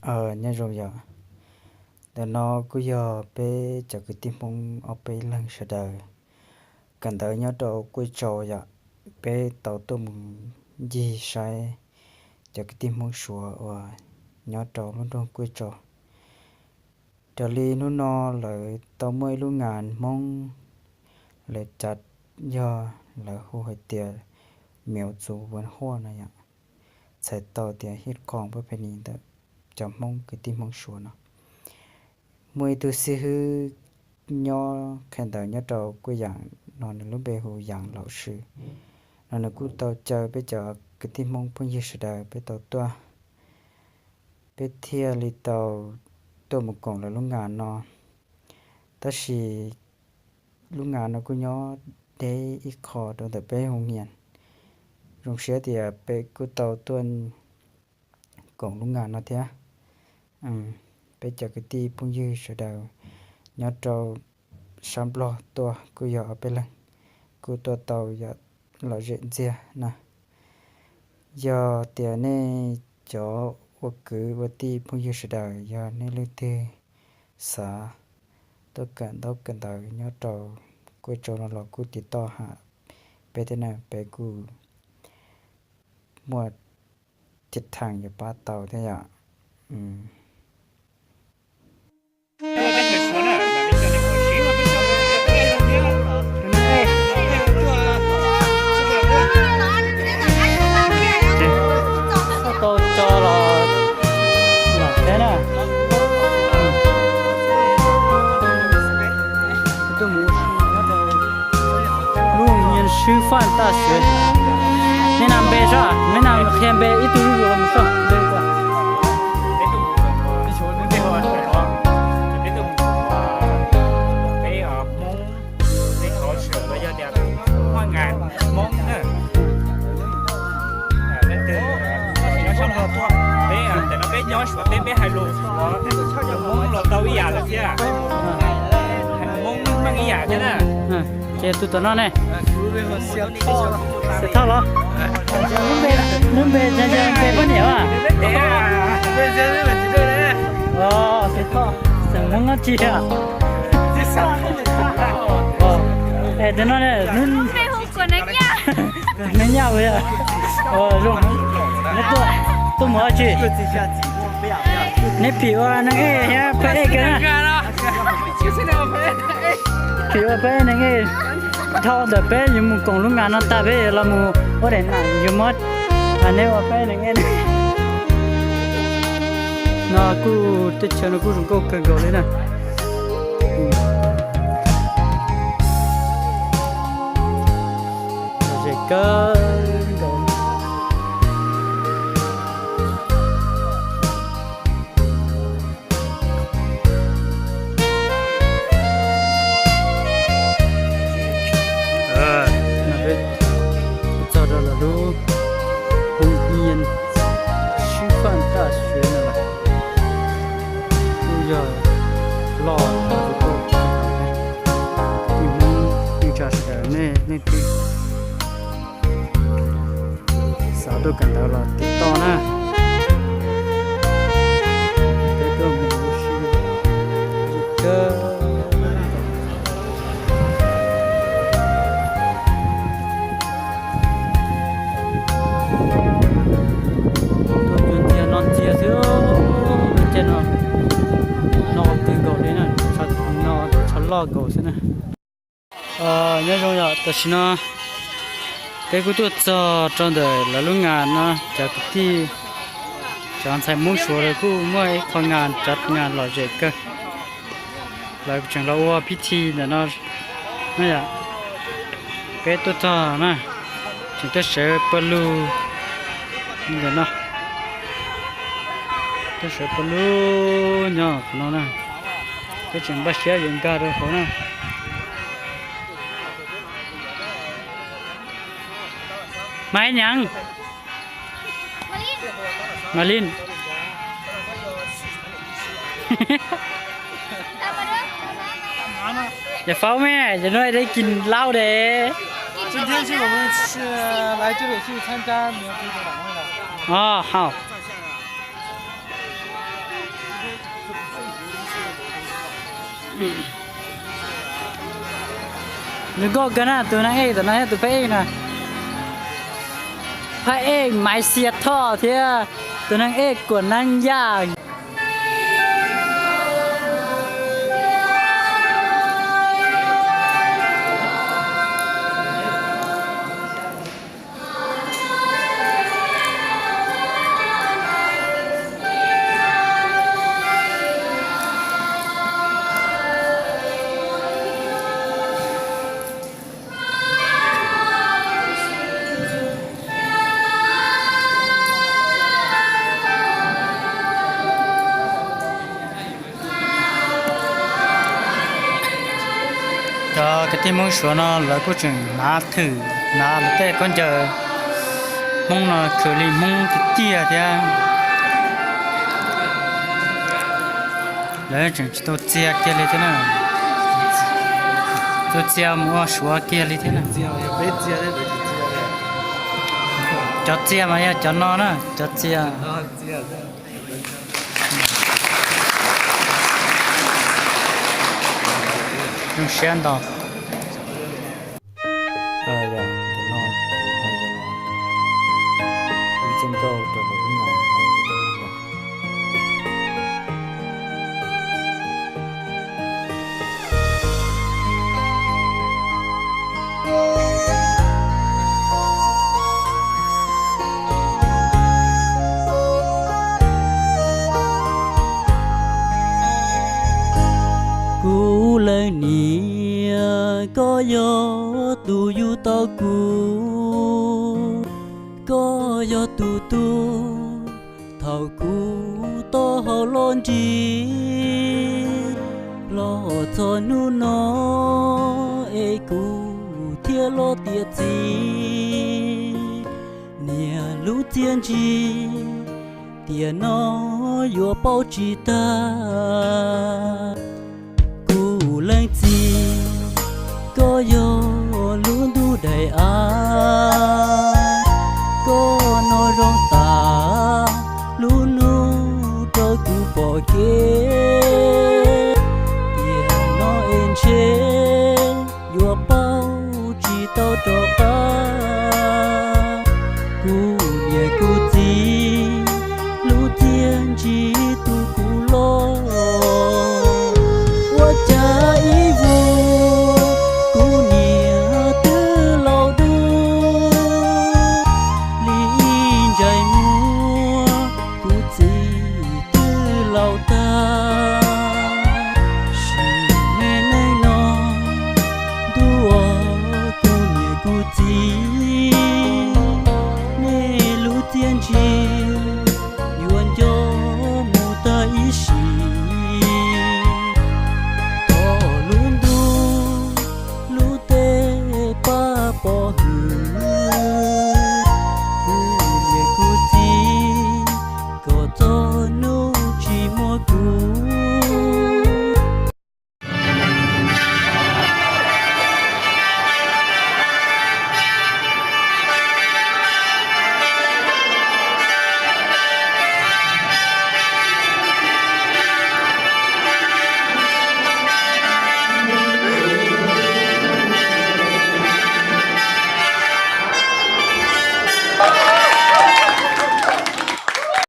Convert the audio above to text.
Nyob zoo yom, ntawm no kuj yog peb cov kwv tij Hmoob ob peb leeg sawv daws kawm ntawv nyob rau Kuj Tsau yom. Peb tau tuaj mus ncig saib cov kwv tij Hmoob Suav uas nyob rau lub nroog Kuj Tsau. Raws li hnub no lawv tau muaj ib lub ngas Hmoob, lawv cav yog lawv hu hais tias miav txuv vuas huaj no yom, txhais tau tias hib qos pab phe ni ntawm cov Hmoob kwv tij Hmoob Suav no. Muaj ib tug xib hwb nyob qhia ntawv nyob rau Kuj Yaam no, nws lub npe hu Yaam Laum Swm no, nws kuj tau caw peb cov kwv tij Hmoob phooj ywg sawv daws peb tau tuaj, peb thiaj li tau tuaj mus koom lawv lub ngas no. Tab sis lub ngas no kuj nyob deb ib qho rau ntawm peb hoo nias. Zoo siab tias peb kuj tau tuaj koom lub ngas no thiab. Peb cov kwv tij phooj ywg sawv daws nyob rau sab Nplog tuaj kuj yog ob peb leeg, kuj tuaj tau yom, lom zem ntxiag na. Yog tias nej cov ua kwv ua tij phooj ywg sawv daws yog nej leej twg xav tuaj kawm ntaub kawm ntawv nyob rau Kuj Tsau no los kuj tiv toj ham peb thiab na, peb kuj muaj ceg theem yuav pab tau thiab yom. Tau tso los lam thiab na. ลูกเรียน师范大学 Nej nab npe soj, nej nab qhia npe ib tug zuj zus los mus soj. Peb Hmoob, peb qhov sawm los yog tias Hmoob na. Peb, ntawm no peb nyob Suav teb peb hais lus Suav, Hmoob los tau ib yam lawm thiab. Hais Hmoob meej ib yam thiab na. Ces tus tom no ne? Xav Thoj los? Lub npe, lub npe, npe poj niam a? Xav Thoj, xeem Hmoob dab tsi a? Es tus no ne? Neeg Nyab Laj. Zoo, neb tuaj, tuaj mus dab tsi? Neb phim ua neeg ej thiab phab ej kawg na? Phim ua phab ej neeg ej. Dhau ntawm peb yuav mus koom lub ngas no tag peb los mus ua daim nam yuav muab neb ua phab ej neeg ej. No kuj teb chaws no kuj zoo nkauj kawg nkaus li na. Zem kawg nkaus. Txog rau lawv lub hoo nyiaj sib faj taj suav no lawm. Kuj yog loj, kuj tij Hmoob neej tsa sawv daws nej leej twg xav tuaj kawm ntawv los tiv toj na. Peb tuaj mus ua si kawg. Tuaj ntxias no ntxias xwb, lub caij no no twg nkaus li na, no tshav loj nkaus xwb na. Nyob zoo yom, tam sim no peb kuj tuaj txog rau ntawm lawv lub ngas no, cov kwv tij, cov ntxhais Hmoob Suav lawv kuj muaj ib qho ngas, cov ngas lom zem kawg. Lawv tseem los ua pib thi ntawm no. Peb tuaj txog na, tseem tuaj sawv pawg lug ntawm no. Tuaj sawv pawg lug nyob qhov no na. Peb tseem npaj siab yuav nkag rau hauv na. Mas ib nyav Malin. Yog faub me, yog no de kis laub de. 今天是我们是来这里去参加苗族的晚会的。 Ov, hauj. Zoo nkauj kawg na, tus neeg ej tom no thiab tus phab ej no. Phab ej Maiv Xia Thoj thiab tus neeg ej Kuam Neeb Yaj. Cov kwv tij Hmoob Suav no lawv kuj tseem hnav thwm, hnav lawv tej khaub ncaws Hmoob no khwv li Hmoob tiag tiag thiab. Lawv tseem tsis tau txia kiag li thiab na. Txia, txia mus ua Suav kiag li thiab na. Cov txia mas yog cov no na, cov txia. Zoo siab ntau. Kuv leej niam, koj yog tus yug tau kuv, koj yog tus tub thaum kuv taub hau loj ntsib. Los txog hnub no es kuv thiaj los tiam txiv, niam lub txiaj ntsig tiam no yuav paub tsis tag. Kuv leej txiv, koj yog lub ntuj daim av, koj noj zoo tas lub hnub rau kuv pom kev. Tiam no es ntshe yuav paub tsis tau rov qab. Kuv niam kuv txiv lub txiaj ntsig tu